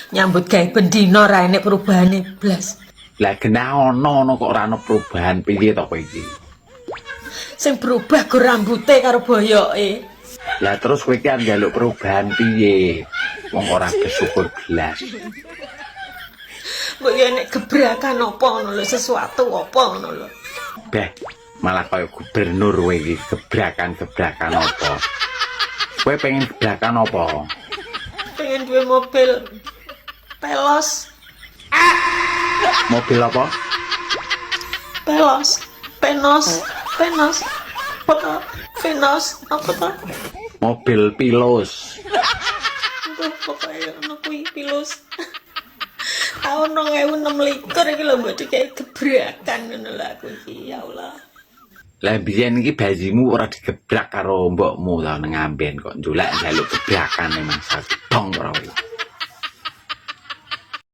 Nyambut gawe bendino ra enek perubahane blas. Lah, genah ono ono kok ora ono perubahan, piye to kowe iki? Sing berubah go rambute karo boyoke. Lah, terus kowe iki arep njaluk perubahan piye? Wong ora bersyukur blas. Mbok yo enek gebrakan apa ngono lho, sesuatu apa ngono lho. Beh, malah kaya gubernur kowe iki, gebrakan-gebrakan apa? Kowe pengen gebrakan apa? Pengen duwe mobil Pelos. Mobil apa? Pelos, Penos, Penos. Apa to? Venos, apa to? Mobil Pilus. Mbah, pokoknya ono kuwi Pilus. Tahun 2026 iki lho mbok dikei gebrakan ngono lho aku iki, ya Allah. Lah, biyen iki bayimu ora digebrak karo mbokmu ta nang amben, kok njulak njaluk gebrakan? Emang dong ora kowe.